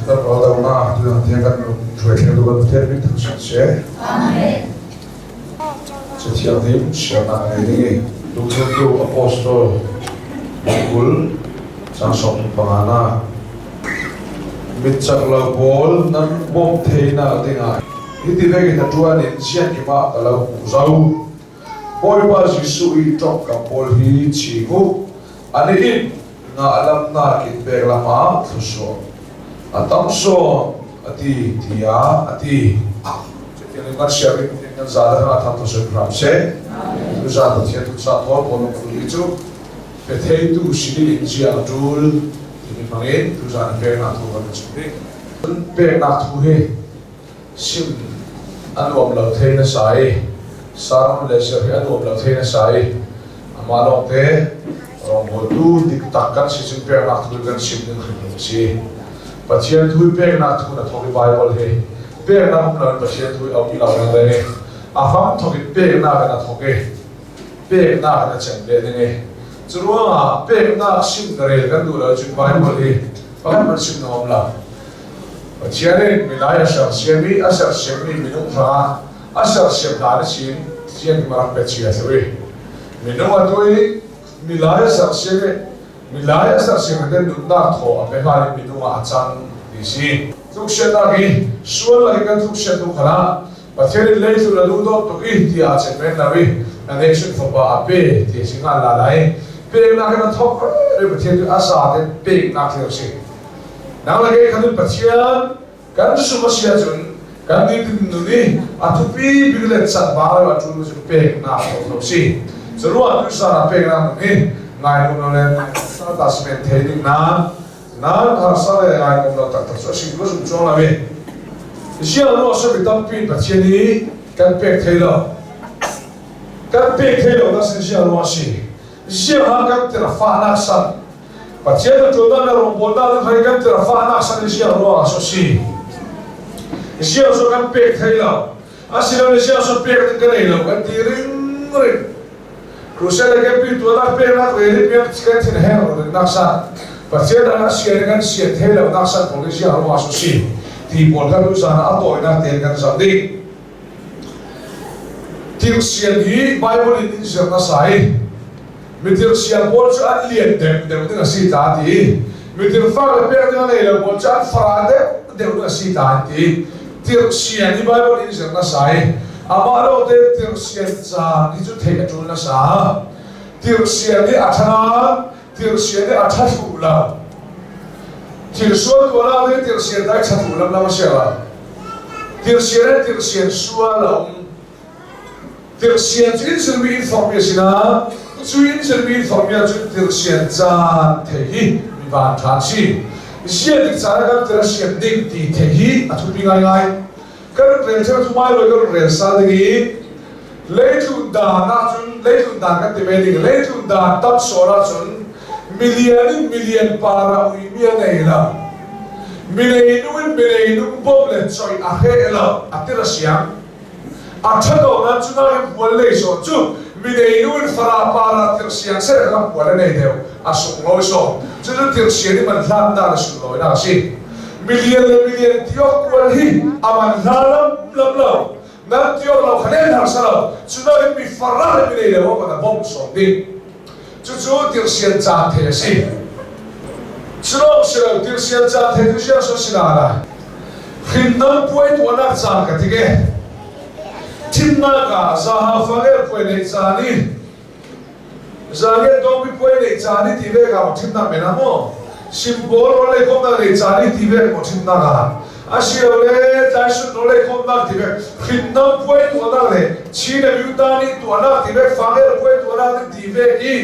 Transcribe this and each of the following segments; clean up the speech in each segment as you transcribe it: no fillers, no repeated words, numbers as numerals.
Kan rawldonak tuang tiang kan hruai thleng tu kan Pathian min thangṭhat seh. Amen. Cathiang nih siarnak a ngei ding i Lungthlitu Apostol 20 caang 35 na mitcak lo pawl nan bawmh theinak dingah hiti vekin a ṭuan in siangkim ah ka lo hmuh zau. Bawipa Jesuh i ṭongkam pawl hi chim u. An i in nga lamnak in pek lam ah thlusuah a tam sawn a ti tiah a ti. Cutin kan sianginn in kan za le hna thang thlusuah hram seh. Tuzan Pathian tuchah thawl pawl na kul hi cu pe theitu si ding in zia a ṭul timi hmang in tuzan peknak thu kan chim ding. Peknak thu hi sim a nuam lo thei nasa i saram le ser hi a nuam lo thei nasa i amah lawngte rawngbawltu dik tak kan si cun peknak thu kan sim ding hrim a si. Pathian thu peknak thu na thawk i Bible hi peknak um lo in Pathian thu a um lo na le a hram thawk in peknak in a thawk i peknak in a cem leh ding i cu ruangah peknak sim na rel kan duh lo cun Bible hi pakhat hmanh sim na um lo. Pathian nih milai a sersiam i a sersiammi minung hrangah a sersiam hna na sin Pathian hi rak pe chia theu i minung a tu i milai a sersiam i milai a sersiam i nunnak thaw a pe hnga i minung ah a cang ti si. Tlukšiatnak i sual lak i kan tlukšiat hnu khan ah Pathian in leitlun a duh dawt tuk i tiah a chim men lo i na nation fapa a pe ti a si ngan la lai. Peknak in a thawk re Pathian cu a sa ten peknak thil a si. Nang le kei khan Pathian kan sum a si ahcun kan nitin nun i a thupi bik le canbar a ṭul cu peknak ko si. Cu ruah tuisan ah peknak nun hi ngai lung lo le ta simen thei ding na nan harsa le ngai lung lo taktak cu a si ko zum chuang lo i ziang ruah sami tampi Pathian i kan pek thei lo kan pek thei lo na sin ziang ruah si ziang ha kan tira fa nak san Pathian na ṭuannak le rawngbawlnak na thei kan tira fahnak san i ziang ruangah so si. Ziang cu kan pek thei lo. Asilole ziang cu pek ding ka nei lo kan ti ring ring. Crusade le camping tuahnak peknak rel i pek kan thin heng lo ding nak san. Pathian an a sian kan sian thei lo nak san pawl i ziang ruangah so si. Ti pawl kan zan ah a tawinak tein kan zoh ding. Tirhsian hi Bible in in zir nasa i mitirhsian pawl cu an lian deuh deuh ding a si ta ti. Mitirhfak le pek ding a nei lo pawl cu an fara deuh deuh ding a si ta an ti. Tirhsian hi Bible in zir nasa i amah lo te tirhsian caan hi cu theih a ṭul nasa. Tirhsian hi a ṭha nain tirhsian hi a ṭha thlu lo. Thil sual tuah lo ding tirhsian dai ṭha thlu lam lam a si lo. Tirhsian le tirhsian sual a um. Tirhsian cu inn zirmi in forhmi a si nain cu inn zirmi in forhmi ahcun tirhsian caan thei hi mi van ṭha an si. Ziah tik caan ah kan tir a sian ding ti thei hi a thupi ngaingai. Kan rel ṭheo thu mai lo kan rel sal ding i leitlun dan ahcun leitlun dan kan ti ve ding leitlun dan tam sawn ahcun milian in milian para uimi a nei lo. Milei nu in milei nu bawm le coih a hreh lo a tir a siang. A ṭhalo nan cu nain puan lei zawn cu milei nu in fara para tirhsiang seh ram puan a nei deuh a sunglawi sawm. Cucu tirhsian i man hlan dan a sunlawinak a si. Milian le milian tiawk puan hi a man hla lam lam lo. Nan tiawk lo kha nen harsa lo. Cu nain mi fara le milei le man a bawmh sawm ding. Cucu tirhsian caan the a si. Cu si lo tirhsian caan the cu siang si na la. Hrinnam puai tuahnak caan ka tik e. Thimnak ah zaha fangel puai nei caan i zangel dawngpi puai nei caan i ti ve ka thimnak men ah maw simpawl rawlei khawmnak nei caan i ti ve maw thimnak ah asilole tlaisun rawlei khawmnak ti ve hrinnam puai tuahnak le Chin le Yuta nih tuahnak ti ve fangel puai tuahnak ti ve i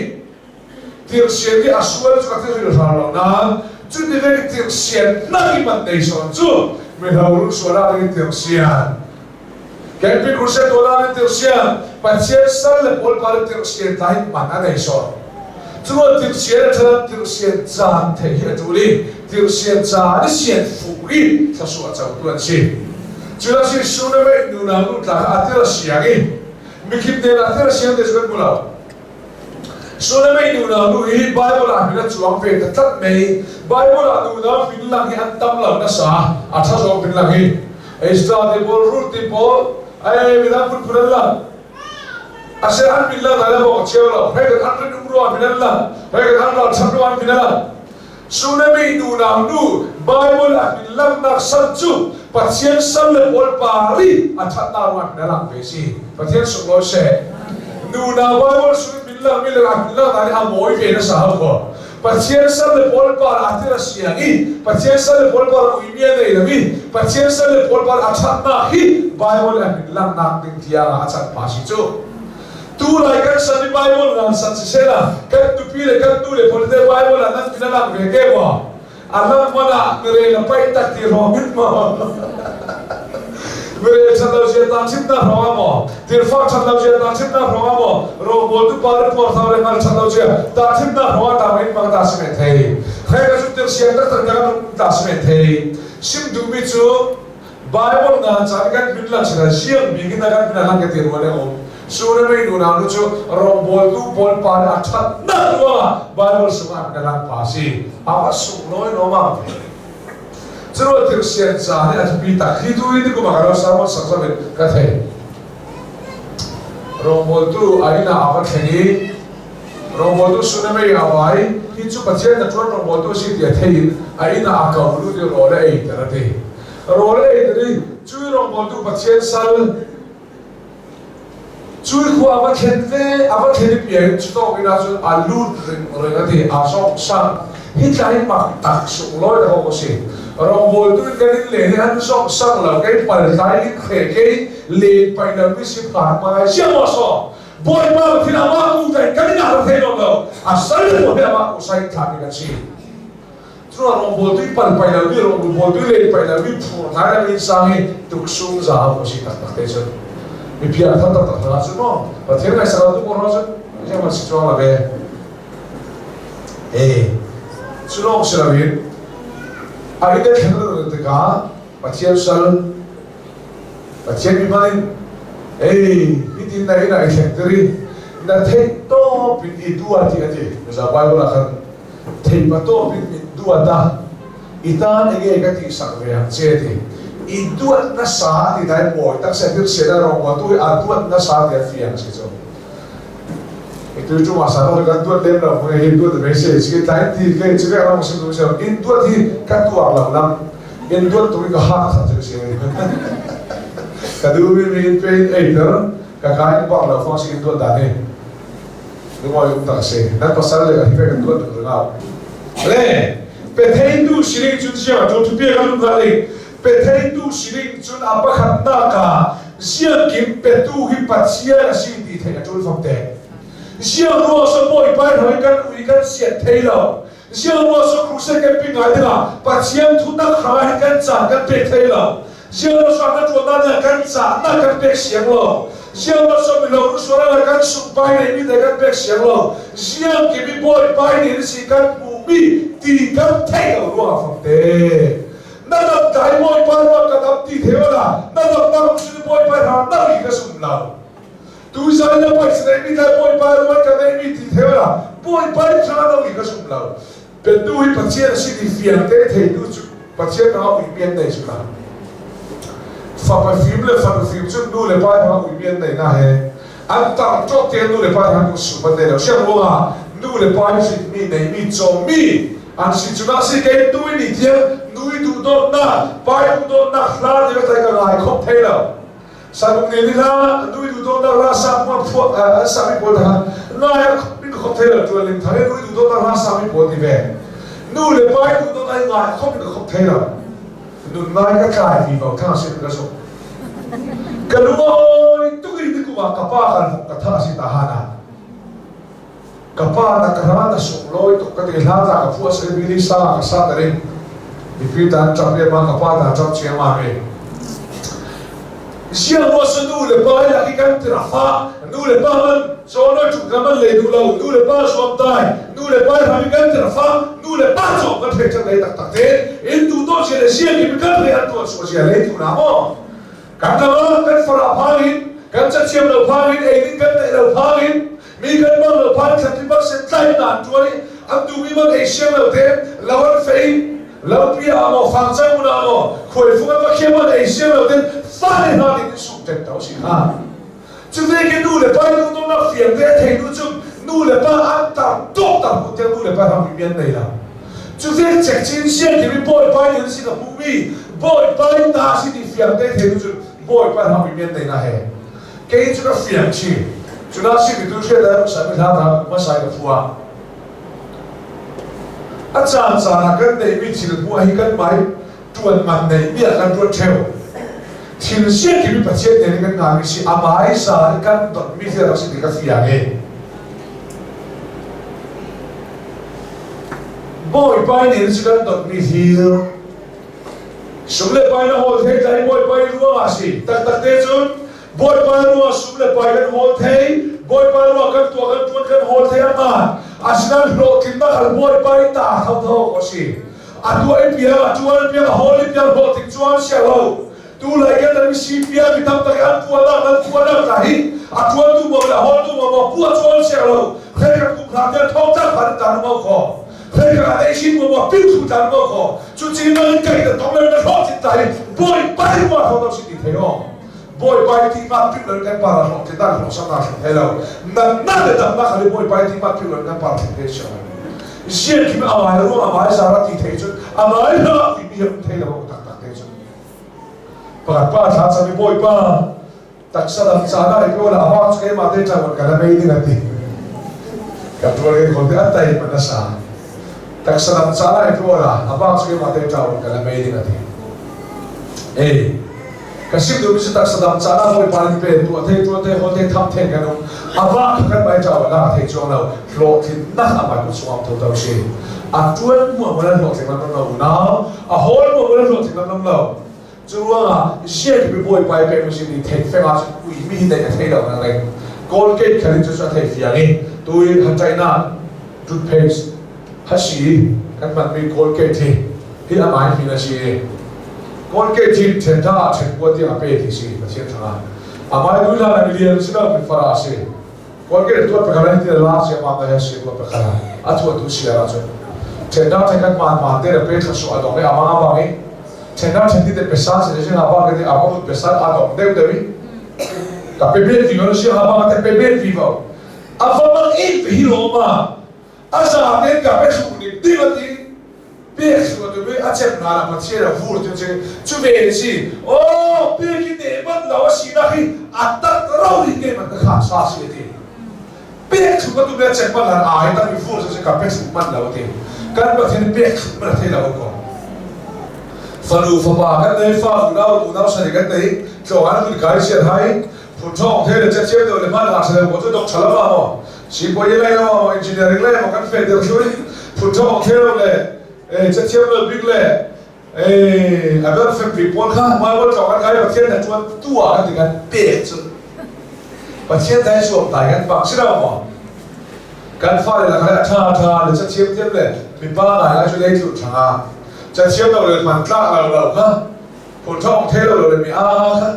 tirhsian hi a sual cu ka ti ril hram lo nain cu ti ve tirhsian nak i man nei sawn cu mihlo sual ah ding tirhsian camping crusade tuahnak in tirhsian Pathian sal le pawl pa tirhsian ta hi man a nei sawn cu tirhsian a ṭhalam tirhsian caan theih hi a ṭul i tirhsian caan i sian fuh i thluachuah cotu an si. Cu la si Sunamite nu nau nu tla kha a tir a siang i mikhim te a tir a siang te cu kan hmu lo. Sulamei nunau nu hi Bible ah hin a cuang ve ta tlat mei. Bible ah nunau min lang hi an tam lo nasa. A ṭha zawng min lang hi. Ezra ti pawl, Ruth ti pawl, ai midang phunphun an lang. Ase an min lang lai bawk cio lo. Hei kan an rin um rua min an lang. Hei kan an ralchan rua an min an lang. Sunami nunau nu Bible ah min langhnak sal cu Pathian sal le pawl pari a ṭhatnak ruang min a lang ve si. Pathian sunglawi seh. Nunau Bible sung min langmi le a min langhnak nih a mawi ve na sa hau ko. Pathian sal le pawl par a tir a siang i Pathian sal le pawl par uimi a nei lo i Pathian sal le pawl par a ṭhatnak hi Bible a min langhnak ding tiang ah a can pa si cu. Tu lai kan san i Bible ngan san siseh la kan tupi le kan nu le pawl te Bible ah nan min a lang ve ke maw? A lang man ah mirel a paih tak ti ruang in maw? Mirel ṭhat lo zia ta chimnak ruang ah maw? Tirfak ṭhat lo zia ta chimnak ruang ah maw? Rawngbawl tu pa le puarthau le hngal ṭhat lo zia ta chimnak ruang ah ta in mang ta si men thei. Hei ka cu tir siang taktak ta ta si men thei. Sim duhmi cu Bible nga ca kan min lang sila siang bik in kan min lang ka ti rual um. Sure mei nu nau nu cu rawngbawltu pawl pa le a ṭhatnak ruangah Bible sungah na lang pa si. A va sunglawi no ma. Curuah thil sian ca nih a thupi tak hi tu in kum a ka sermon sak zong in ka thei. Rawngbawltu a inn ah a va thleng i rawngbawltu sunamei a vai hi cu Pathian na ṭuan rawngbawltu si ti a thei in a inn ah a ko lu ti rawl a ei ter a ti. Rawl a ei ter i cui rawngbawltu Pathian sal cui khua a va thlen ve a va thlen i pian cu tawk in ahcun a lut ring ring a ti a song sang hi tla hi mak tak sunglawi tak awk a si rawngbawltu in kan in len hi an song sang lo kei pal tlai in hre kei len pai lo mi si phan ma sia maw so bawipa thil amah u dai kan in a thei lo a sal mo he amah u sai thla mi kan si Cuah rawngbawl tui pan pai lo mi rawngbawl tui len pai lo mi phur ngai lam in sang i tuksung za ho si tak tak te cun mi pian than tak tak hna cun maw Pathian ngai sakal tu ko hna cun yang man si chuang la ve e cu lawng si lo in a ide thlen lo tikah Pathian sal Pathian mi hman in ei hitin na ina i thleng tiri na theih tawp in i dua ti ati za Bible ah khan Theipatawp in min duat a, i tan enge ka tihsak ve ang che ti. I duat nasa ti dai mawi tak se thil sian a rawngbawl tu hi a duat nasa ti a fiang si cu. I tu cu ma sa no kan duat lem lo nge hi duat ve se chi tlai ti ke chi ve ram sim tu se in duat hi ka tuar lo lam in duat tu hi ka ha sa chu se ka du mi mi in pe in ei ter ka ka in bak lo fang si in duat dan hi Lungawi um tak si. Nan pasal le hi kan tuan tuk ringau. Le petheitu sining cun siang tu thupi kan um ning petheitu sining cun a pakhatnak ah ziangkim petu hi Pathian a si ti theih a ṭul fam te. Ziang ruang sa bawipa hoi kan ui kan sian thei lo. Ziang ruang sa crusade kan ping ngai dingah Pathian thutak hrang ah hin kan caan kan pek thei lo. Siangpahrang na ṭuan ah kan caah na kan pek siang lo. Siangpahrang milo sual ah kan sungpai neihmi te kan pek siang lo. Siang kip i bawipai nih na si kan hmuhmi ti kan theih lo ruangah fakte. Na dam dai bawipa ruang ka dam ti theu la na dam na rung sin bawipa hram na ri ka sum lo. Tu zan na paisa neihmi dai bawipa ruang ka neihmi ti theu la bawipa nih thla na ri ka sum lo. Petu hi Pathian a si ti fiang te theitu cu Pathian hrangah uimi an nei cu na. Fapa fim le fanu fim cu nu le pa hrangah uimi an nei na he an tar ṭawk te nu le pa hrang sum an nei lo. Siang ruangah nu le pa hi hrinmi neimi cawmmi an si cu na si kei tu i ni tiang nu i duhdawtnak pa i duhdawtnak hla ti ka ka ngai khop thei lo. Sanung ne ni hla nui du do na ra sa ma phuak an sa mi pawl ha ngai a min khop thei lo tuan ling thang nui du do na ra sa mi pawl ti ve nu le pa du do ngai ngai khop min khop thei lo nun ngai ka tlai vi bau thang sin ka so ka lu oi tu ki ni kuma ka pa kan ka tha si ta hana Ka pa na ka ra na sunglawi tuk ka ti hla ta ka phuah sa bili sa ka sa ta ring mipi tan ṭap le ma ka pa ta ṭap chiang ma mi siang wa sa nu le pa la ki kan tira fa nu le pa man chono chu ka man le du lo nu le pa suam tai nu le pa ha mi kan tira fa nu le pa cho kan thei chan le tak tak te in tu to che le siang ki kan le an tu so sia le tu na mo kan ta kan fara phang in kan cha chiam lo phang in ei din kan nei lo phang in. Mi kan bang lo phan thlan ti bak sen tlai na an tuan i an duhmi bang ei siang lo te lo an fei lo pi ah maw fang cang mun ah maw khuai fung an va khiam an ei siang lo ten fale hna ding in suk tek to si ha. Cu ve ke nu le pa nu to na fiang te thei nu cu nu le pa an tar tok tar kun tiang nu le pa ram mi an nei lo. Cu ve chek chin siang ki mi bawi pai nin si ka hmu mi bawi pai ta si ti fiang te thei nu cu bawi pai ram mi an nei na he. Kei cu ka fiang chin. Cu na si mi tu hriat le sa mi hla ta masai ka phua. A caan caan ah kan neihmi thil hmuh hi kan mai ṭuan man neihmi ah kan ruat ṭheo. Thil siakimi Pathian nih kan ngami si a hmaisa i kan donmi thil rak si ti ka fiang i Bawipa nih cu kan donmi thil sum le pai na hawl thei tlai Bawipa i ruang ah si taktak te cun Bawipa ruah sum le pai kan hawl thei Bawipa ruah kan tuah kan ṭuan kan hawl thei a hmaan asinain hlawhtlinnak hal Bawipa i ta thotho a si. A tuah i piang a ṭuan piang a hawl i piang hlawhtling chuan sia lo. Tu lai kan ram si piang mi tam tak an tuanak an tuanak tla hi a ṭuantu mo le a hawltu mo mo pu a chuan sia lo. Hlei kan kum hna te thong tak phan tan mo kho. Hlei kan ei sin mo mo piu thu tan mo kho. Cu chin in kai ta tong le na hlawh chin ta hi bawi pai ma tho si ti thei o. Bawipa i tihmat piu lo kan par hlawh te dan hlawh sam na thlen thei lo nan na le dam na khali Bawipa i tihmat piu lo kan par thlen thei sia zian khi amai ruang amai zara ti thei cun amai hla ti mi um thei lo tak tak te cun pakhat pa thla chami Bawipa taksa dam caan ah i la ama chu keimah te chawan kana mei ding ati ka tuar ke khol te an tai man asa taksa dam caan ah i la ama chu keimah te chawan kana mei ding ati ei Ka sim duhmi cu taksa dam caan ah Bawipa nih pe tuah thei tuah thei hawl thei tham thei kan um a va kha kan bai ṭau la thei chuang lo hlawhtlinnak a bai kut chungah tho to si a ṭuan muang muan hlawhtling lam lo unau a hawl muang muan hlawhtling lam lo cu ruangah sian mi Bawipa i pek mi si ni thei feng ah cun ui mi hi dei a thei lo na reng Colgate khalin cu a thei fiang i tuin han China toothpaste hasi kan hmanmi Colgate hi hi a mai min a si i Colgate hi ṭhen ah ṭhen kua tiang a pe ti si Pathian thangah a mai du la na milian si lo mi fara si Colgate tuat pakhat hi ti la sia ma ka si tuat pakhat a thuat tu sia ra cun ṭhen da ṭhen kan man man te le pe thla su a dong i amang amang i ṭhen da ṭhen ti te pesa si le nga ba ke ti amang pesa a dong deuh deuh i ka pe bet vi lo si ha ba te pe bet vi vo a fa mang in hi lo ma a za ten ka pe thlu ning ding a ti pek thlu a tu a cem na la Pathian a vur tu chu chu ve si o pek i ne man lo a si na hi a tak ro ri ke man ka kha sa si ti pek thlu ka tu be cem man lan ai tak i vur chu ka pek thlu man lo ti kan Pathian pek thlu man thei lo ko fanu fapa kan nei fa unau unau sani kan nei tlo an kun kai sian hai phun thong the le che che do le man ha se mo chu dok chala ma mo sipuai lei lo engineering lei maw kan fehter thlui phunṭhawng theu le cathiam lo bik le a ber fek bik pawl kha Bible tlawng kan kai Pathian na ṭuan tu ah kan ti kan pek cu Pathian dai suam tai kan bak si lo maw kan fale lakah le a ṭha ṭha le cathiam thiam le mipa ngai ngai cu lei tlu ṭhanga cathiam lo le hman tlak lo lo kha phunṭhawng theu lo le mi aa kha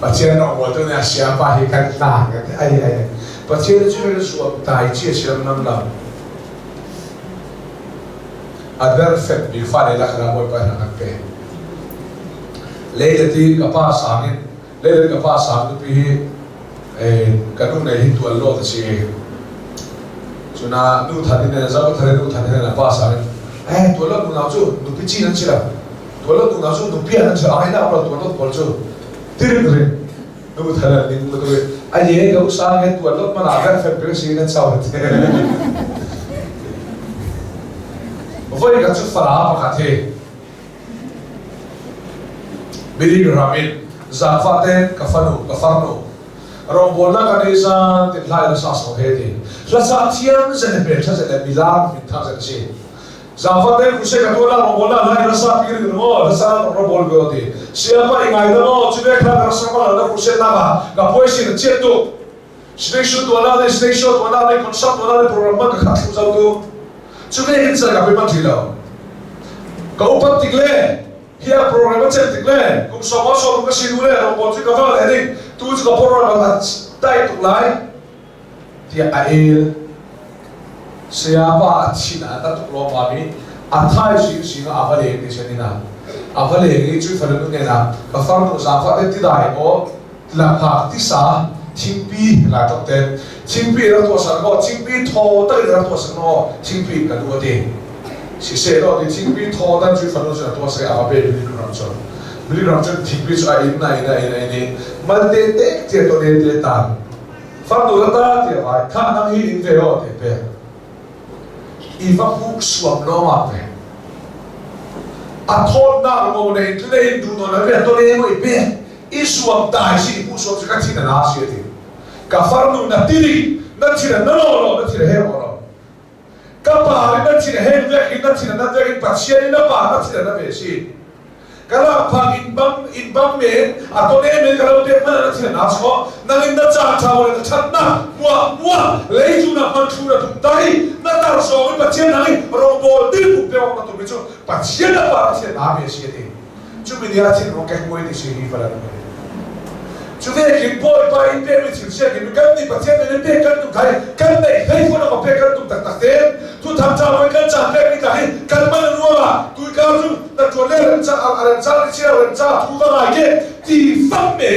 Pathian rawngbawl tu nih a siapa hi kan hlan ka ti ai ai Pathian cu kan suam tai chia siam nam lo a perfect mi fale lakah Bawipa hna kan pe lei le ti ka pa sang in lei le ka pa sang nupi hi ka nu nei hi tual lo ta si cuna nu than in zau thar nu than in pa sang in eh tual lo nu nau cu nupi chi nan si lo tual lo nu nau cu nupi an si ai na tual lo pawl cu tirin rin nu than an ning tu a ye ka usa he tual lo mana kan fem pe si nan chau te voi ka chu fara pakhat he Billy ram in zaangfah tein ka fanu ka farnu rawngbawlnak kan ei zan tin hla in sa so he ti hlasa thiam zen hmel tha zen le milar min thang zen si zaangfah tein kuse ka tuala rawngbawlnak hla in sa pi rin mo hlasa rawngbol ko ti siapa i ngai da mo chube kha ka sa ma la kuse na ka ka poi sin chet tu station tuala ne station tuala ne concert tuala ne program ma ka khat thlu zau tu chube hin sa ka pe man thi lo ka upat tik le hi a program a cem tik le kum sawm a sawm ka si nu le rawngbawl cu ka va le ding Tu cu ka porhlawt ah dai tuk lai tiah a el. Sayapa a thin a na tuk lawmmam i a thaizing zing ah a va leng ti sen ina. A va leng i cu fanu nu hnenah ka farnu zaangfah te tidai aw lakphak tisa thingpi la tok te thingpi rak tuah sak aw thingpi thaw tak in rak tuah sak aw thingpi ka duh a ti. Siseh law ti thingpi thaw tan cu fanu cu a tuah sak i a va pe miligram cun miligram cun thingpi cu a in a in a in a in i mal te te tia to ne te tan farnu la ta tia vai kha nang hi in ve aw te pe i va huk suam lo ma pe a thawtnak mo nei tu nei du no na ve to ne mo i pe i suam tai si pu suam si ka thin na si ti ka farnu na tiri na thin na lo lo na thin he lo ka pa nih na thin heng vek in na thin na vek in Pathian in na pa na thin na ve si ka lakphak in bang in bang men a ton e men ka lo pek mana na thin na so nang in na cha tha wala na that na mua mua lei chu na man thu na tum tai na tar so in Pathian nang in rawngbawl dil pu pe na tum chu Pathian na pa na thin na ve si ti cu mi nih a thin rung kek muai ti si hi falan cu ve kin bawipa in pek mi thil sia kin kan nih pathian nih pek kan tum khai kan neih hlei fun a pek kan tum tak tak te tu tham cha voi kan cha pek mi ta hi kan man ruanga tuikar cu na tuan le ren cha a ren cha ri chia ren cha thu va ngai ke ti fam me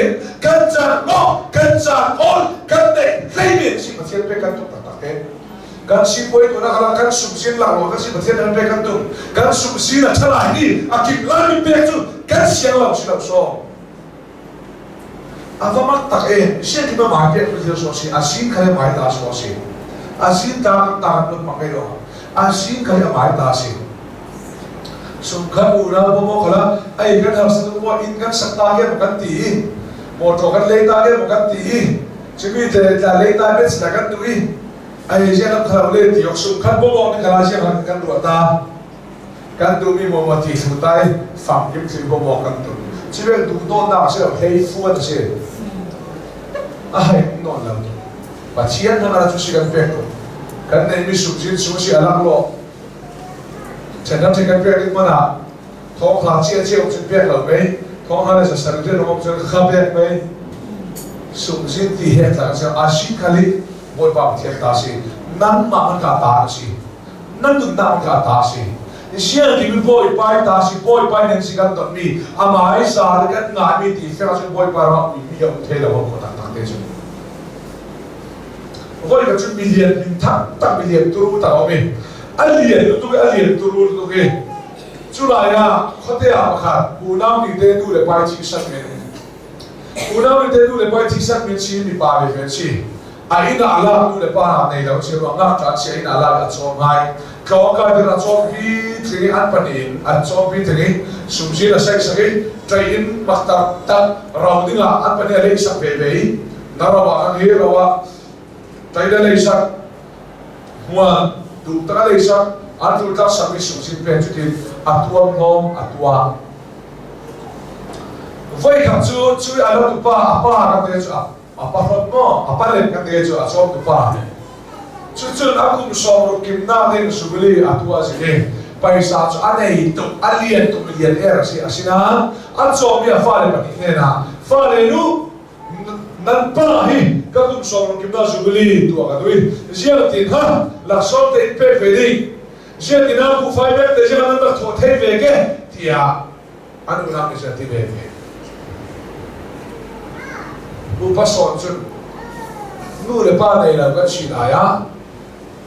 kan cha no kan cha ol kan neih hlei me si pathian pek kan tum tak tak te Kan sipuai tunak ah kan sumsin laklawh kan si Pathian kan pek kan tum. Kan sumsin a ṭhalai ni a kim lai mi pek cu kan siang lo si lo so. A va mak tak e sian ki ma mai pek tu thil so si a sin khale mai ta so si. A sin ta ta kan mak ei lo. A sin khale a mai ta si. Sungkhat unau mo mo khala ai kan har sa mo in kan sak ta ke mo kan ti. Motor kan lei ta ke mo kan ti. Chimi te tla lei ta bet sila kan tu i ai ziang kan khalo le ti ok sum khat bo ni khala ziang kan ruah ta kan du mi mo mo ti thu tai fam kim thil bo mo kan tu chivel du don na se hlei fuan se a hai non lam pathian na ra chu si kan pek ko kan nei mi sum jin su si alak lo chen ram kan pek dik mana thong hla chia chia um cun pek lo mei thong hla le sasar te rom cun kha pek mei sum zin ti he tla se a si khali Bawipa Pathian ta si nangmah man ka ta na si nan nunnak man ka ta si siang ti mi Bawipa ta si Bawipa nan si kan ton mi amai sa kan ngai mi ti fek cun Bawipa ram mi mi um thei lo ko tak tak te cu voi ka cu milian min tak tak milian turu tak om i a lian tu a lian turu tu ke cu lai ah khuate ah pakhat unau ni te nu le pai chi sak men unau ni te nu le pai chi sak min si mi pa ve fen si a inn ah lak nu le pa nei lo si ruang ngak ṭan si a inn ah lak a cawm ngai tlawng kai dir a cawm pi thing i an panin an cawm pi thing i sumzin a sek sak i ṭei in mak tak tak ro ding ah an pani a lei sak ve ve i na ro ah kan hi ro ah ṭei le lei sak hmuan duh tak a lei sak an tul tlak sak i sumzin pek cutin a tuam hlawm a tuah voi khat cu cui a lo tupa a pa kan te cu a A pahrot maw a palen ka te cu a cawmtu pa cucun a kum 60 kimnak ding jubilee a tuah zik i paisa cu a nei tuk a lian tuk lian er a si asinain a cawmmi a fale pahnih hnenah fale nu nan pa hi ka kum 60 kimnak jubilee tuah ka duh i ziang tin ha laksawng te in pek ve ding ziang tin ah kufai bek te ziang nan rak thawh thei ve ke tiah an unau nih cun a ti ve ve. Upa sawn cun nu le pa nei lo kan si lai ah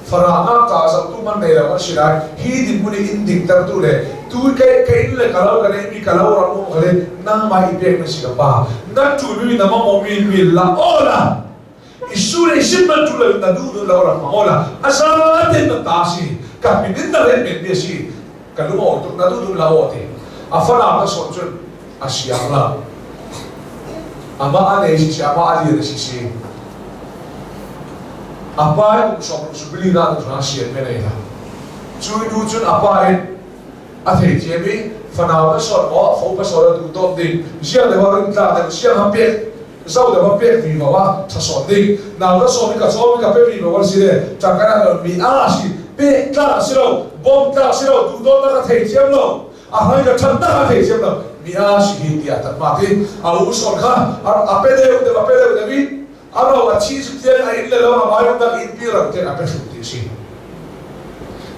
farah ngakṭah zohtu man nei lo kan si lai hi dinhmun i in dingtertu le tu ke ka inn le ka lo ka neihmi ka lo ram um khale nangmah i pek na si ka pa na ṭulmi na mamawmi mi la aw la Isu le sim man ṭul lo na duh duh lo ram hmang aw la a zaten na ta si ka min in na ren men mi a si ka lung aw tuk na duh duh la aw ti a falam na sawn cun a siang lo amah a nei si si amah a lian si si a pa in kum som subili na tu na sian me nei la cui nu cun a pa in a thei thiam i fanau na sawn maw fo pa sawn a duh dawt ding ziang le wa ring tla deuh siang ha pek zo le va pek mi va tha sawt ding nau na sawm i ka cawm i ka pe mi va si le tangka na mi a si pe tla si lo bom tla si lo duhdawt na ka thei thiam lo a hoi ka that na ka thei thiam lo. Mi a si hi tiah tat ma ti a u sawn kha a pe deuh deuh a pe deuh deuh i a ro a thi cu tiang a inn le lo a mai umnak inn pi ram tiang a pe hrum ti a si.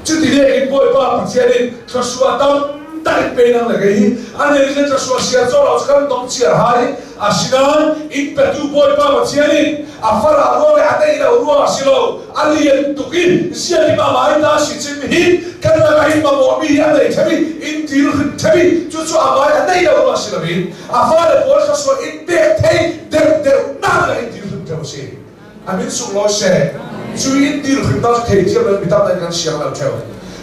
Cuti le in Bawipa Pathian in thluachuah tam tak in pe nang le kei hi an ei le thluachuah siar caw lo kan dong chiar hai. Asinain inn petu Bawipa Pathian in a farah ruang le a neih lo ruang a si lo, a lian tuk i zian hi mah ta si cim hi kan lakah hin mamawh mi hi a nei them i inn dil hrim them i cucu a mai a neih lo ruang si loin a fale pawl thluachuah in pek thei deuh deuh nak le inn dil hrim them a si. A min sunglawi seh. Cu inn dil hrim ta thei thiam lo mi tam dang kan siang lo theo.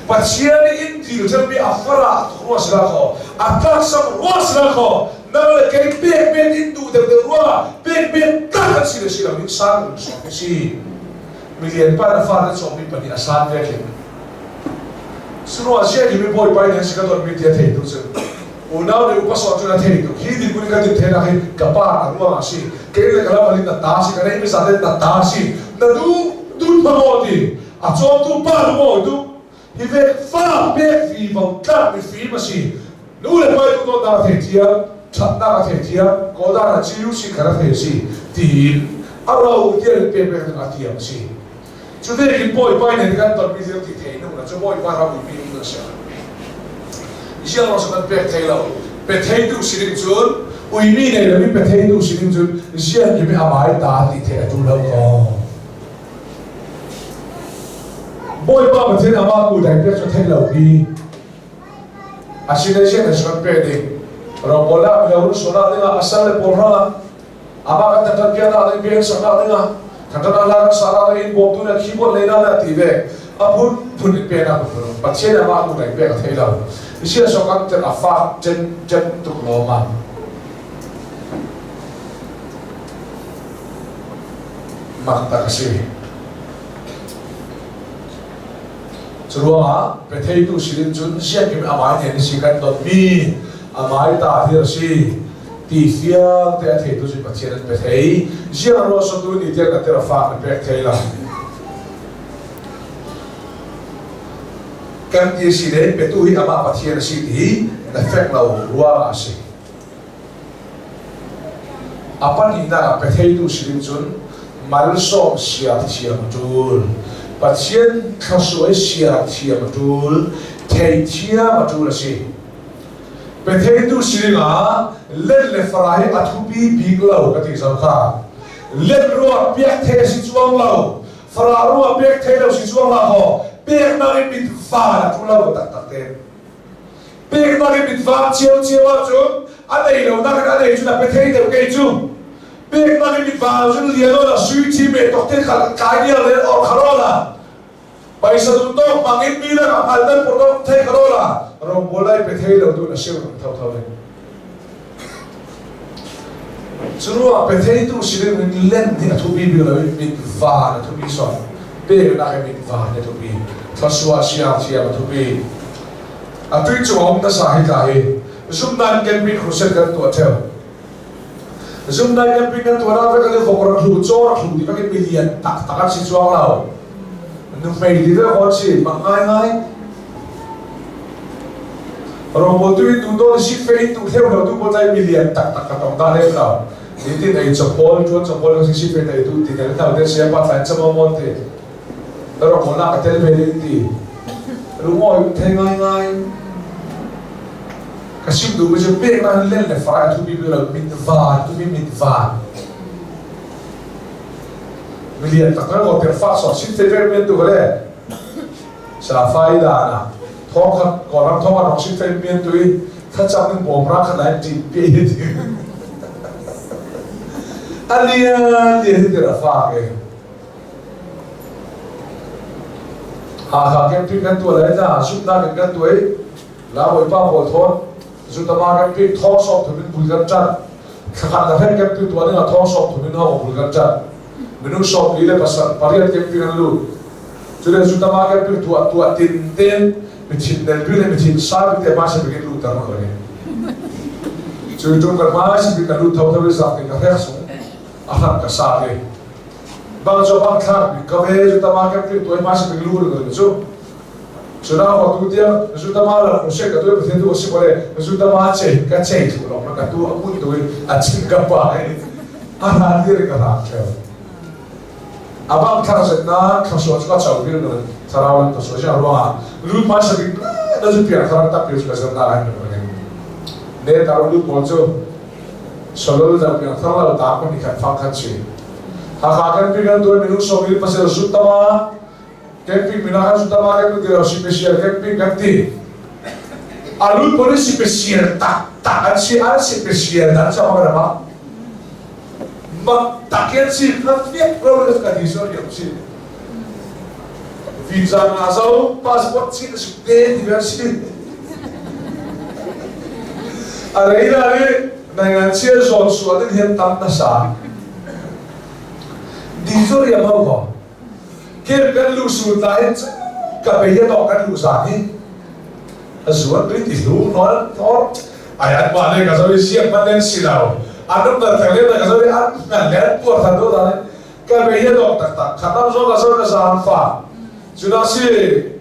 Pathian i inn dil theu mi a farah tuk rua si la kho, a tlaksam rua si la kho, nang le kei pek men in duh deuh deuh ruangah pek men tak an si le si lo in sang in sawm si. Milian pa na fa na cawm mi pahnih a san ve khin. Surua sia ki mi bawipa in si ka don mi tia thei tu cu unau nih upa sawh cu na thei tuk hi din kun ka din thenak hi ka pa a ruang ah si kei le ka lam alin na ta si ka nei mi zaten na ta si na du dun phago ti a cawmtu pa lu maw tu hi ve fa pek fi vong tlak mi fim a si nu le pa tu to na thei thiam thatnak a thei thiam kodan a chiu si khara thei si tiin a ro tial pe pek a thiam si Cu vekin Bawipa nih kan tonmi thil ti thei nung cu Bawipa ram i mi na si. Ziang ro kan pek thei lo. Pe thei tu si ding cun uimi nei lo mi pe thei tu si ding cun ziang ki mi amai ta ti thei atu lo ko. Bawipa Pathian amah ku dai pek cu thei lo hi asine sian na pe ding rawngbawl ah milo sona ding ah asal le pawl hrang amah kan tantan piaknak ding biakinn saknak dingah thangṭhatnak hla kan sa ding in bawmtu le keyboard lei na ti ve a phun phun in peknak phun Pathian amah nu lei pek a thei lo sia so kan tel a fak ṭen ṭen tuk lawma mak tak a si. Cu ruangah petheitu sinin cun sianginn amai nen si kan donmi amai ta hi a si ti fiang te a theitu cu Pathian an pe thei. Ziang ruah satu ni tiang na tira fak na pek thei lo. Kan ti si le petu hi amah Pathian a si ti na fek lo ruangah a si. A pahnihnak ah petheitu si ding cun malsawm siar thiam a ṭul. Pathian thluasuai siar thiam a ṭul. Theithiam a ṭul a si. Petheitu si dingah let le fara hi a thupi bik lo ka ti zau kha. Let ruah piak the si chuang lo. Fara ruah pek the lo si chuang la ho. Peknak in mit van a ṭul lo taktak te. Peknak i mitvaang ciocio ahcun a nei lonak in a nei cun a pe thei deuh kei cu. Peknak i mitvaang cun lian ola sui thi me tok te kha kai nial le or kharo la. Paisa dun tawk mang in mi lakah hngal nan pur dong thei kharo la. Rawngbawl lai pe thei lo tu na siu nang tho tho ding. Curuah pe theitu si ding in len hi a thupi bik lo in mit van a thupi son. Peknak i mit van a thupi. Thluachuah siang thiam a thupi. Atu i cung na sa hi tla hi zumdan camping crusade kan tuah theo. Zumdan camping kan tuah nak vek vok rak hlu caw rak hlu ti vekin milian tak tak an si chuang lo. Nuhmei ti ve kon si mak ngai ngai. Rawngbawl tu in tu to si fe in tu theu lo tu bo tlai milian tak tak ka tong da lem lo. Ni tin ei chapol chuan chapol si si fe tai tu ti kan thau te sia pa tlain chamo mon te. Rawngbawl nak ka tel ve ding ti. Lungawi thei ngai ngai. Ka sim duh mi cu pek nan len le fai thu bi bi lo mit van tu bi mit van. Milian tak ko ter fa so sin te ver men tu le. Sa fai da na thong khat ko ram thong rong sin fe men tu i thacham ning bom ra khat lai ti pe hi ti. Alian lian hi ra fa ke. Hakha camping kan tuah lai na zumhnak in kan tuah i la Bawipa pawl thawn zutama camping thawng sawm thum in bul kan ṭan thlakhat le hren camping tuah ding ah thawng sawm thum in hong bul kan ṭan minung sawm li le pasarih pariat camping an lut cule zutama camping tuah tuah tin ten mithin nel bi le mithin sa bi te ma se bikin lut tar ma cu tum kan ma si bi kan lut tho tho i zak in ka hrek sung a hram ka sa ve bang cho bang thlak bi ka ve zu tama camping tuai ma se bi lu ru cu. Cuna hotu tiang zutama la hmu ka tu Pathian tu si bole zutama che ka chei thu long ka tu a kun tu a chin ka pa ai a ran dir ka rak theo abang thar set na thlasua chu ka chau bil no tharau an thlasua ja ruwa lut ma sabi na zu piang thar tak pil chu ka zar na ai no ne tar lu pawl chu solol da piang thar la ta ko ni khat fang khat chi ha kha kan pi kan tu minung so mil pasel zutama camping mina kan zutama kan ti lo special camping kan ti alut poli special tak tak an si an special dan sa ma ma mak takin si fiak ro ka di so yam si visa nga zo passport si su te ti ba si a rei la ni nai ngan sia zon su an hian tam na sa di zo riam ho ko kem kan lu su ta hin ka pe ya to kan lu sa hi a zuan ri ti lu nol thor ai an ma le ka zo siam man len si lo an um da thang le ka zo an ngan le pu than do da ne ka be ya dok tak tak khatam zo ka zo ka zam fa chuna si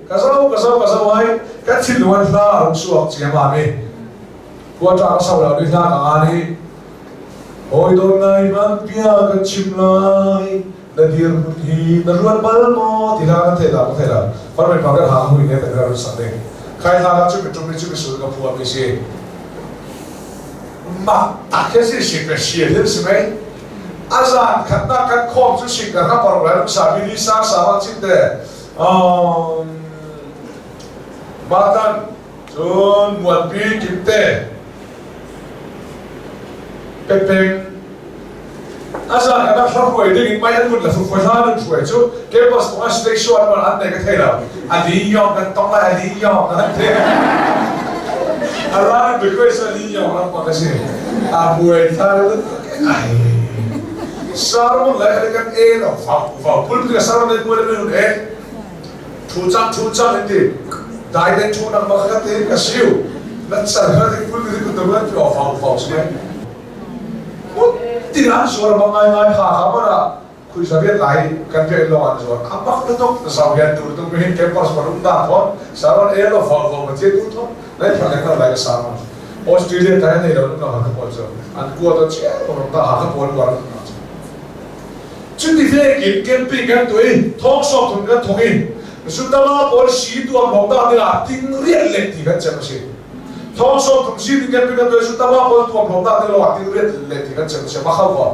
ka zo ka zo ka zo ai ka thin luan hla rong suak chiam ma mi kwa ta ka sau la ni hla ka nga ni hoi don ngai man pia ka chim lai na dirhmun hi na ruat bal maw ti hla kan thei la ka thei la far mai pa kan ha hui ne tak ra sak ding khai hla ka chu mi tum mi chu mi sul ka phua mi si ma tak he si si pe si hin si mai azan khat na kan khom chu sing ka ka par lai sa mi ni sa sa ma chin te um matan cun muanpi kimte pepeng a zan kan rak hruai ding in mai an vun la hruai hla nan hruai cu campus kong ah station man an nei ka thei lo a li yong kan tong lai a li yong kan te a ran request a li yong ram pa ka si a buai thar ai sarmon lai kan e lo fa fa pul ka sarmon lai pul men e thu chang thu chang in ti dai den thu nang ma kha te ka siu na char kha ti pul ti ku tu ban ti fa fa su mai ti an suar bang ngai ngai ha ha mana khui sa biat lai kan pe lo an zuar amak na tok sa bian tur tu hin campus parum da thon saron e lo fa fa ma che tu thon lai pha le ka lai ka sa ma Australia ta nei lo no ha ka pol zo an kwa to che ko ta ha ka pol war Cuti vekin camping kan tuah i thawngsawk thun kan thawk i Zutama pawl si tuam hong dah dingah ting riat le ti kan cem a si. Thawngsawk thun si ding camping kan tuah i Zutama pawl tuam hong dah ding lawngah ting riat le ti kan cem a si. Mah kho ko.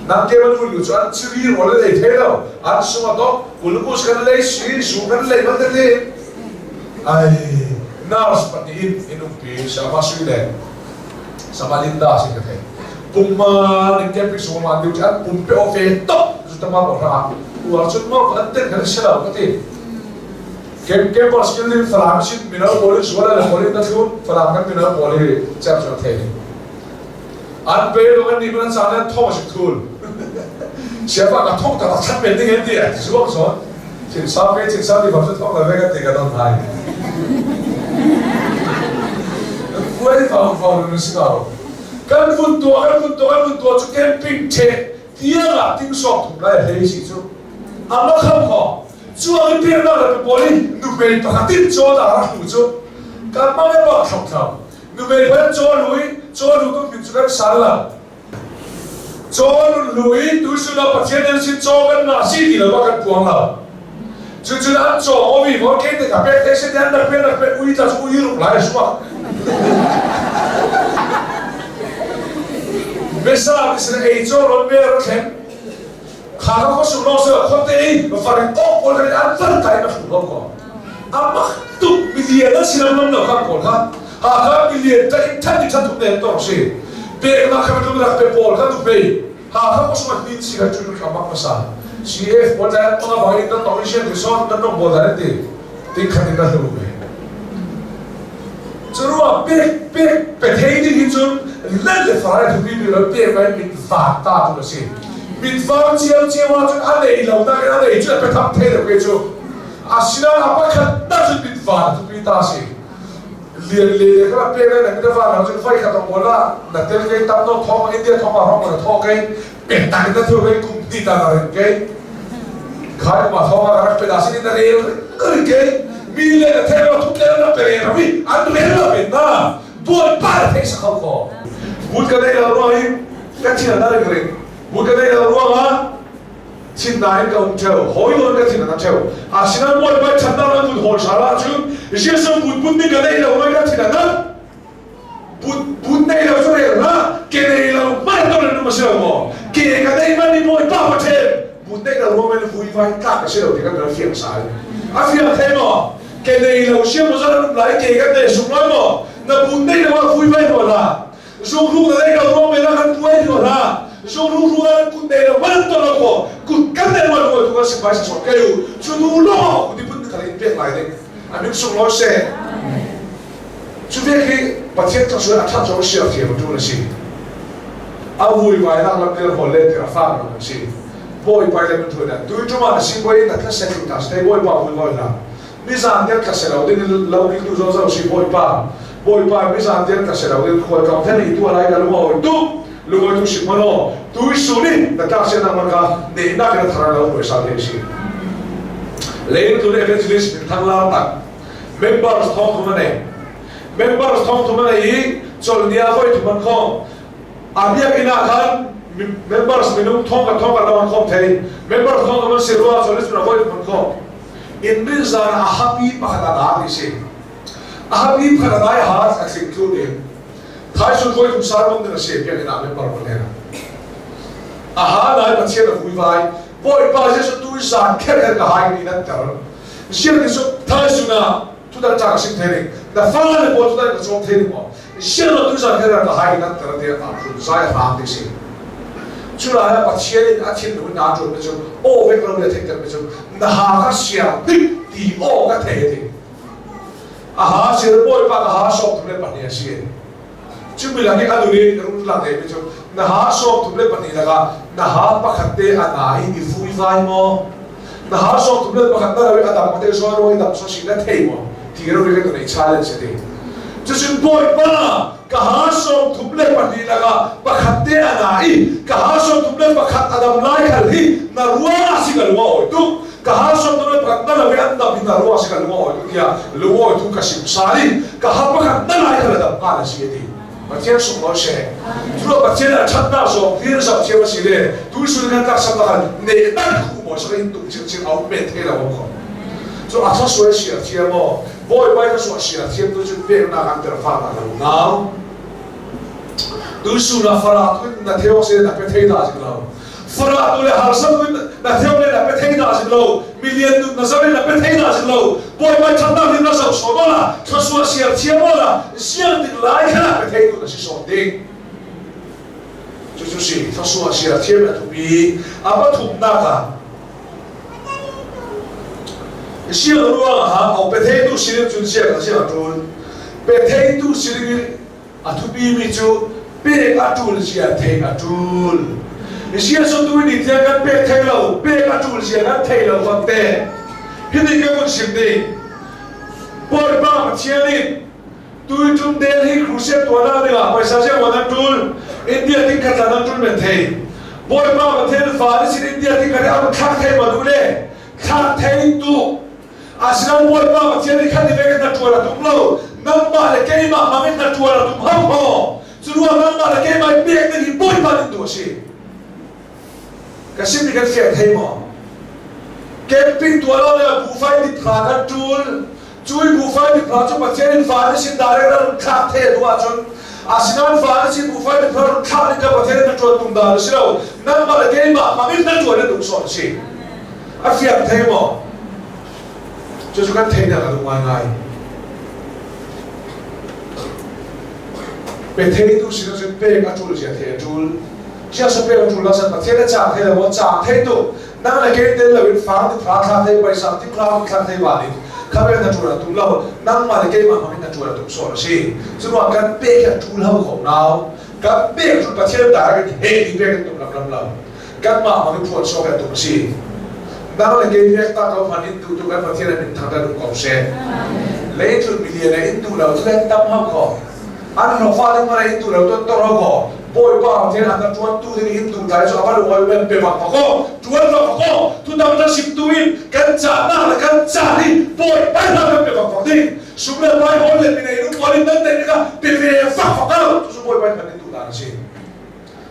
Nang ke ban lu cu an ciri rawl an ei thei lo. An sung a dok, glucose kan lei si, zu kan lei ban te Ai, nurse pahnih in in umpi sama sui le sama Linda sin ka thei. Pumma ning camping sung ma duty an pumpe ofe top zutama bo ra uar chun mo an ten kan selo ka ti kem kem bos skill din falam sin mino boli suala le boli na thun falam kan mino boli chap chap the an pe lo kan ni ban sa nan thong sik thul siapa ka thong ta that men ding en ti zuak so chin sa pe chin sa ti ba thong la ve ka ti ka don hai Puai phang phang nu si kao kan vun tuah kan vun tuah kan vun tuah cu camping the tiang ah ting sawk thum lai hlei si cu ama kham kho chuang in piak nak le pawl i nuhmei pakhat in chaw da rak hlu cu kan mah le bak thlok thlo nuhmei pan chaw lu i chaw lu tu min cu kan sal la chaw lu i tu su la pathian an sin chaw kan na si ti lo ba kan puang lo Cucun an caw omi maw ke te ka pek te se an rak pe rak pe ui ta cu ui ruk lai suak. Mesa ti sin ei caw ron me ro thleng. Kha ka ko sum lo se kho te i farin ok pol kan an far tai na hru lo ko. Amak tuk milian an silam lam lo kan pawl kha. Ha kha milian ta in than ni than tuk ne to si. Pek na kha tu rak pe pawl kha tu pe. Hakha kosma tin si kha cu ka mak hmasa. CF pawl le panga bang in nan tong i sian son nan rong bawl dan ti ting khat in na hlu ve. Cu pek pek pe thei ding hi cun len le farai thupi bi lo pek lai mit vang ta tu a si. Mit vang cio cio ah cun a nei lo nak in a nei cu pe tham thei lo ke cu. Asinain a pakhat na cun mit van thupi ta si. Lian le le kha pe le na va na chu fai kha tong bola na tel ke tam no thong India thong ma rong na tho ke pe tak na thu ke kum ti ta na rin ke khai ma thong ma rak pe da sin na rel ri ke. Mi le na thei lo thuk le na pe rawi an rel lo in na Bawipa na thei sa kho ko. But ka nei lo ruang in ka thin na ring ring. But ka nei lo ruang ah thin na in ka um theo. Hoi lon ka thin na theo. Asinan Bawipa thatnak na kun hol sala cun Jesuh but but ni ka nei lo ruang ka thin na but but nei lo cu rel na ke nei lo mai to le nu ma si lo maw ke ka nei man ni Bawipa pa them but nei lo ruang in vui vai tlak a si lo ti kan ral fiang sai a fiang thei maw ke nei lo sia mo zan lai ke kan nei sung lai maw na but nei lo a vui vai ho la zung ru na nei lo ruang me la kan tuai ho la zung ru ru na kut nei lo man to lo ko kut kan nei lo ko tu ka sim bai sa so ke u chu nu lo ku di pun ka in pek lai ding amin sung lo se Cu ve khi Pathian thluachuah a ṭhat zong siarthiam ṭun a si. A vuivainak lam nih rawl le ti a fak lam an si. Bawipa le min thuan tuiṭum ah na sibawi in na thlasek lu hna site Bawipa vuivawi hna. Nizan tiang thlase lo ding in lo kiltu zong zo si Bawipa. Bawipa nizan tiang thlase lo ding khual tlawng then i tuah lai ka lung a awi tuk. Lungawi tu sim hmanh tui sun i na tlak sian man kha nehnak in a thar lo puaisa te si. Lein tu evangelist min thang lar tak members thong thum a nei members thong thum a nei i chawlhni ah voi thum an khawm a biakinn ah khan members minung thong ka thong ka lam an khawm thei members thong thum an si rua chawlhni chun ah voi thum an khawm in zan a hapi pakhat a da ti si a hapi pakhat a dai ha a thling thlu ding thai sun voi thum sar bang ding a si biakinn ah member ko ne a ha dai pathian a vui vai bawipa jesu tu zan kher kher ka hai ni nan ter Siang ni cu thaisun ah thudan ca ka sim thei ning na fale pawl thudan ka cawm thei ning maw siang lo tu zan kher ka hai nan ter te a phun zai hram ti si cu lai ah Pathian in a thinlung in naa ṭuan mi cu aw vek lo le theih ter mi cu na ha ka siang tik ti aw ka thei ti a ha sir bawipa ka ha sawm thum le pahnih a si Cumi lak i a nun i run lang mi cu na ha 32 lakah na ha pakhat te a na i i vuivai maw? Na ha 31 na ro i a dang te zawi ro i dam so si na thei maw? Ti ro i ka nei challenge si ti. Cucun Bawipa ka ha 34 lakah pakhat te a na i ka ha 31 a dam lai khal hi na ruang si ka lung a awi tuk. Ka ha 31 na lo i an dam hi na ruang si ka lung a awi tuk tiah lung awi tu ka sim sal i ka ha pakhat na lai khal a dam hnga na si a ti. Pathian sunglawi seh. Cu Pathian a ṭhatnak zong hlir zoh thiam a si le tuisul kan tlak lakah nehnak khu maw sak in tung chinchin a um men thei lo kho. Cu a thasuai siar thiam aw Bawipa i thasuah siar thiam tu cu peknak an ter fa na lo nau. Tuisul ah farah tu na theo se na pe thei da sik lo. Farah tu le harsa tu na theo le na pe thei da sik lo. Milian tu na zare na pe thei da sik lo. Bawipa ṭhatnak hi na zoh sawm la thluachuah siar thiam la siang tik lai kha pe thei tu na si sawm ding. Cucu si thluachuah siar thiam na thupi a pathumnak ah siang ruang ah au pe thei tu siling cun siang a siang a ṭul. Pe thei tu siling A thupi mi cu pek a ṭul zia theih a ṭul. Jesuh tu nih tiang kan pek thei lo, pek a ṭul zia kan thei lo fak te. Hiti ka vun chim ding. Bawipa Pathian in tuiṭum Delhi crusade tuahnak dingah paisa ziang nan ṭul, India ting khat nan ṭul men thei. Bawipa Pathian fa ni sin India ting khat i a thlak thei ma duh le thlak thei tu Asinain Bawipa Pathian nih khan i vek na ṭuan a tum lo. Nangmah le keimah hmang in na ṭuan a tum hau maw? Cu ruang nangmah le keimah i pek ding hi Bawipa nih tu a si. Ka simmi kan fiang thei maw? Camping tuah lo le buhfai dip hla kan ṭul. Cui buhfai dip hla cu Pathian in fa ni sin direct ran thlak the a duh ahcun asinain fa ni sin buhfai dip hla run thlak ding kha Pathian in na ṭuan tum dan a si lo. Nangmah le keimah hmang in na ṭuan a duh sawh a si. A fiang thei maw? Cucu kan theihnak a duh ngaingai. Pe theitu sin cun pek a ṭul zia thei a ṭul. Siasa pek a ṭul la san Pathian a caang thei lo maw caang thei tuk. Nang le kei tel loin fang ti phra thla thei paisa ti phra thla thei van in kha na ṭul a tum lo. Nangmah le keimah hmang in na ṭul a tum sawh a si. Curuang kan pek hi a ṭul ho ko nau. Kan pek cu Pathian ta kan he ti pek kan tum lam lam lo. Kanmah hmang in phuan sawk tuk a si. Nang le kei vek ta ko hman in tu tu kan Pathian an min thang ta duh ko seh. Leitlun milian in tu lo tu tam hau ko. An hlawfa ding mana in tu lo ton tor hau ko. Bawipa thil an ṭuan tu ding in tu tlai cu a va lung oi pe bak ko ṭuan bak ko tu dang na sim tu in kan ca na le kan ca ni Bawipa na kan pe bak bak ding sum le pai hol le minei nu pawl in nan nei ka pe ve fak fak ko tu su Bawipa kan in tu dan si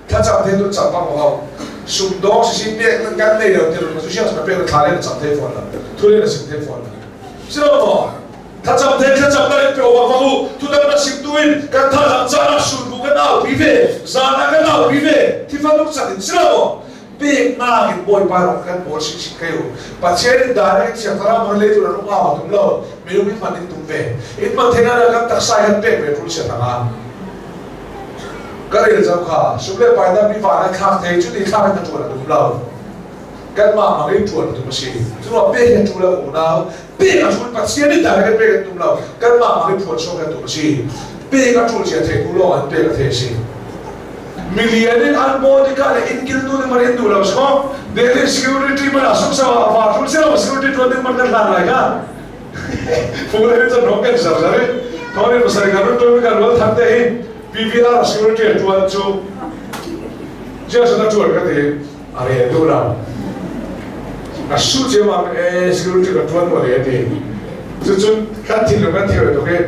thlacam the tu cham bak ko sum dong si si pek nan kan nei lo ti ru su siang sa pek thla le cham the phone la thu le sim the phone la si lo mo Thlacam the thlacam na in pe wa va u tudang na sim tu in kan thazaang caan ah sunbu kan au pi ve zan ah kan au pi ve thifanuk chan in silo maw peknak in bawipa rong kan pawl sik sik kai u Pathian in dan in siang thlarau mon le tu na rung au tum lo minung in man in tum ve in man thena na kan taksa kan pek ve tul sia tanga ka rel zau kha sum le pai na mi va na thlak thei chu ti thlak in na tuan a tum lo kanmah mang in ṭuan tum a si. Curuang pek hi a ṭu lo unau. Pek a ṭul Pathian nih dah kan pek an tum lo. Kanmah mang in phuan sawh kan tum a si. Pek a ṭul cia thei hnu lawng an pek a thei a si. Milian in an baw tikah le inn kiltu ding man in duh lo sawh. Delhi security man ah sumsa ah va ṭul silo security ṭuan ding man kan hlan lai ka. Fung le cun rong kan ser zari. Thawng in pasari kan run ṭuan kan rual than te hi PVR security ṭuan cu Jason a ṭuan ka ti. A rel duh lo. A su ciammam e security ka ṭuan maw le a ti. Cucun kan thinlung kan thil tuk i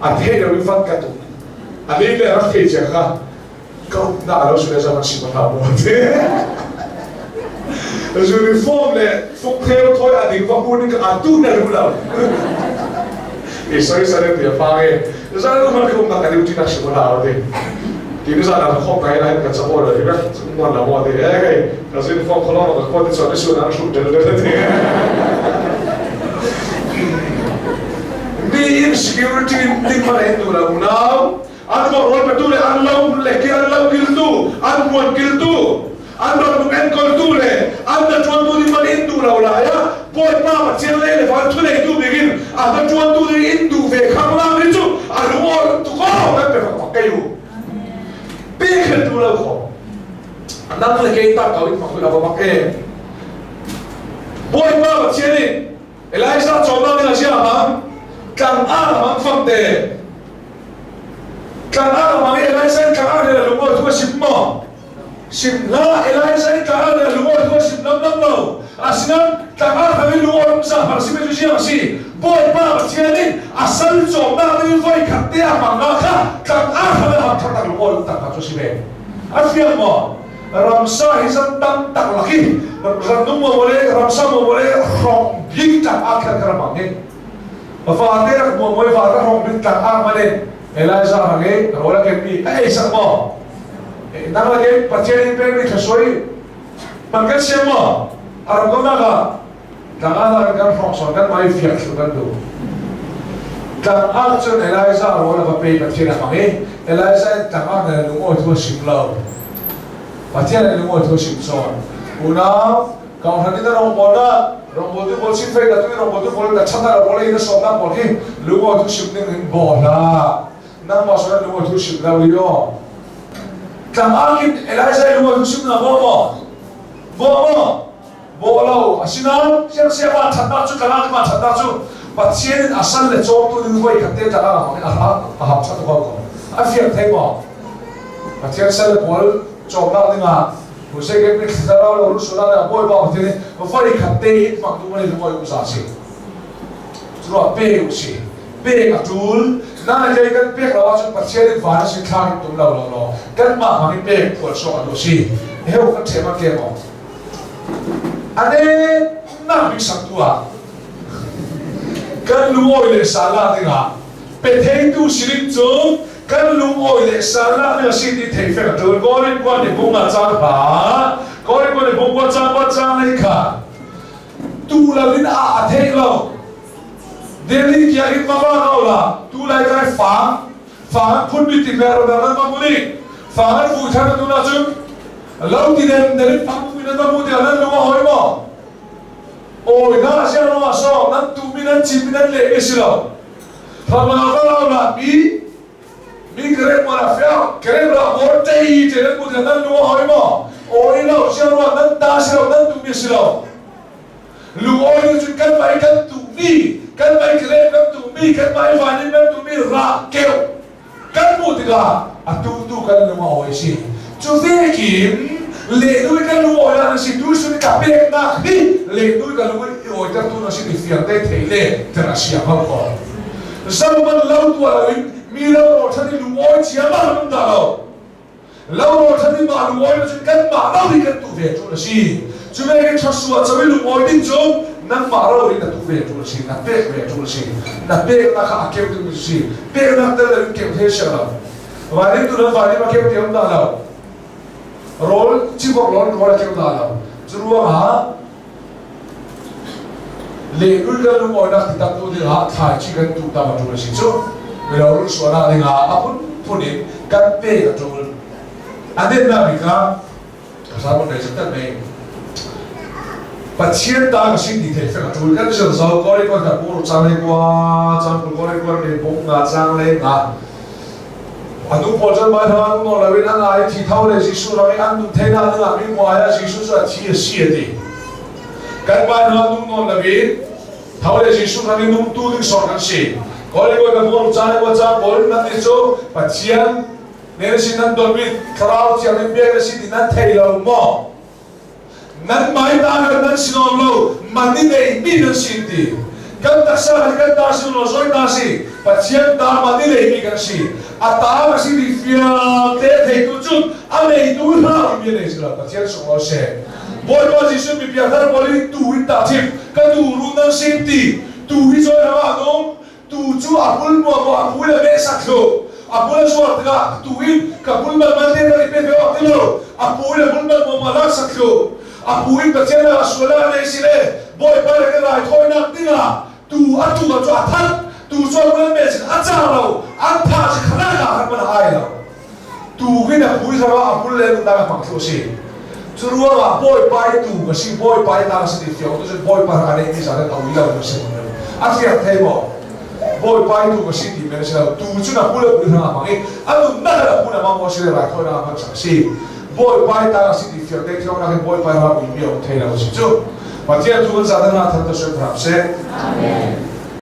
a thei lo in fat ka tuk. A nih le rak thei cia kha ka uknak lo su le zaman si ma hlah maw ti. Uniform le fuktheu thawi a ding va hmun in ka atu na duh lo. I soi sare ti a fang i zan man ka umnak ka duty nak si ma hlah ti. Ti ni zan ah khom kai lai ka chamo la ti ka mon la mo ti e kai ka zin form kholong ka ko ti chon su na shu del del ti. Mi insecurity ding ma en du la unau an mo rol pe tu le an lo le ki an lo kil tu an muan kil tu an ram enkawltu le an hnaṭuantu nih man in duh lo lai ah Bawipa Pathian lei le van thuneitu bik in a hnaṭuantu nih in duh ve khanglang hi cu a lung tuk aw kan pe fak kei u pe khen tu lo kho nang le kei tak ko in mak la mak e Bawipa Pathian nih Elijah cawmnak ding a sia hmang tlang ah hmang fam te tlang ah hmang i Elijah tlang ah le lung aw thu a sim maw Sim hlah, Elijah i tlang le lungawi tu a sim lamlam lo. Asinain tlang kha i lungawi um sa hmang si cu siang a si. Bawipa Pathian in a sal cawmnak ding voi khat te a hmang kha tlang kha le ham thak tak lungawi um tak cu si ve. A fiang maw? Ramsa hi zan tam tak lak i rannung maw le ramsa maw le hrong bik tlang ah khan ka ramang hi. Vate rak muang moi va ka hrong bik tlang ah manin Elijah hang i rawl a kenmi a ei sak maw? Nang le kei Pathian in pekmi thlasui man kan siam maw? A ram ko nak ah tlang ah kan hrawng sawn kan mai fiak thlu kan duh. Tlang ah cun Elijah rawl a va pe Pathian a hmang i Elijah in tlang ah na lungawi thu a sim lo. Pathian in lungawi thu a sim sawn. Unau Kauhran in rawngbawl na rawngbawltu pawl sim fei na tu rawngbawltu pawl na chan na rawl ei na sawmnak pawl hi lungawi thu sim ning in baw hlah. Nangmah sawm lungawi thu sim lo li aw. Tlang ah khin Elijah lungawi thu sim na baw maw? Baw maw? Baw lo. Asinain siangsia pa thatnak cu tlang ah ma thatnak cu Pathian in a sal le cawmtu ding voi khat te tlang ah a a hap that ko ko. A fiang thei maw? Pathian sal le pawl cawmnak ding ah Hussein kan thlarau lo rusul ah bawipa Pathian nih voi khat te in hmang tu mani lungawi um za si. Curuah pe u si. Pek a tul. Na le kan pek lo ahcun Pathian in van a si thla in tum lo lo lo. Kanmah hmang in pek phuan sawk a duh si. Heu kan ṭhem an kem awk. Ane nak bik sak tu ah kan lungawi le sala dingah pe theitu siling cu kan lungawi le salnak nih a si ti thei fek a ṭul. Korin khua nih bung ah cang hlah. Korin khua nih bung khua cang khua cang lei kha tu lo in a a theih lo. Delhi kia in ma va lo la tu lai kai fang fang phun mi ti ber ber nan ma muni fang an fu than tu na cun lo ti den den fang fu nan ma mu ti nan lung a hoi mo oi na sia ro ma so nan tu mi nan chi mi nan le mi si lo Thama va lo la mi mi kre mo la feo kre la bor tei te nan bu nan lu hoi mo oi lo sia ro nan ta si lo nan tu mi si lo lu oi nu chun kan mai kan tu mi kan mai kre kan tu mi kan mai vanin kan tu mi ra keu kan mu tikah. A tu kan lung a awi si. Cu vekin lehnui kan lung awi na si tu sun ka peknak hi lehnui ka lung i awiter tu na si ti fiang te thei le ter a siang hau ko. Zaman lo tua lo in mi lo ro than i lung awi chia ma lung da lo. Lo ro than i ma lung awi lo cun kan mah lo hi kan tu ve tu na si. Cu vekin thasua chawi lung awi ding cu nangmah ro in na tu ve tu na si, na pek ve tu na si. Na peknak kha a keu ding si. Peknak tel lo in keu the sia lo. Vailing tu nan vailing a keu ti um dah lo. Rawl civok lawn rawl a keu dah lo. Cu ruangah lehlul kan lungawinak ti tam tu dingah thlaici kan tuh tam a ṭul a si cu. Mino rul sualnak dingah a phunphun in kan pek a ṭul. A dennak bik ah Salmon nei sak mei. Pathian ta ka sin ti thei fek a ṭul kan zir zo kori ko ta pur chang le kwa chang pul kori ko le bung nga chang le nga anu pawl cun mai thang no lo in an ai thi tho le Jesuh rang i an nun thei na ding ah mi muai ah Jesuh cu a thi a si a ti kan mai thang nung nawn lo in tho le Jesuh rang i nung tu ding sor kan si kori ko ta pur chang le kwa chang pawl nan ni cu Pathian nan sin nan donmi thlarau thianghlim pek na si ti nan thei lo maw? Nan mai ta kan nan si nawn lo, man i nei mi nan si ti. Kan taksa hi kan ta si lo zoi ta si, Pathian ta man i nei mi kan si. A ta ka si ti fiang te thei tu cun a nei tu hna mi nei si lo Pathian sung lo se. Bawipa Jesuh mi piangthar pawl i tu in ta thim ka tu run nan sin ti tu hi choi hama nung Tu cu a hmul muamu a hmul a mehsak thlu. A hmul a zuar tikah tu in ka hmul mal mal te rak i pe ve awk ti lo. A pu in a hmul mal muamu a laksak thlu. A pu in Pathian ah a sual ah nei si le Bawipa le kan raithawinak dingah tu a tu ah cu a that. Tu cu a hmul a mehsak a cang lo. An thah si khanak ah khan man a ai lo. Tu hin a phu zong ah a hmul le nunnak a hmang thlu a si. Cu ruangah Bawipa i tu ka si, Bawipa i ta ka si ti fiang tu cun Bawipa rak a neihmi zat an oi lo na si. A fiang thei maw? Bawipa i tu ka si ti men a si lo. Tu cun a hmul a hmul hrang a hmang i a nunnak a hmun a hmang maw si le raithawinak a hman cang a si. Bawipa i ta ka si ti fiang te thiang nak in Bawipa rak ui mi a um thei lo a si cu. Pathian tu kan zat na than to hram seh. Amen.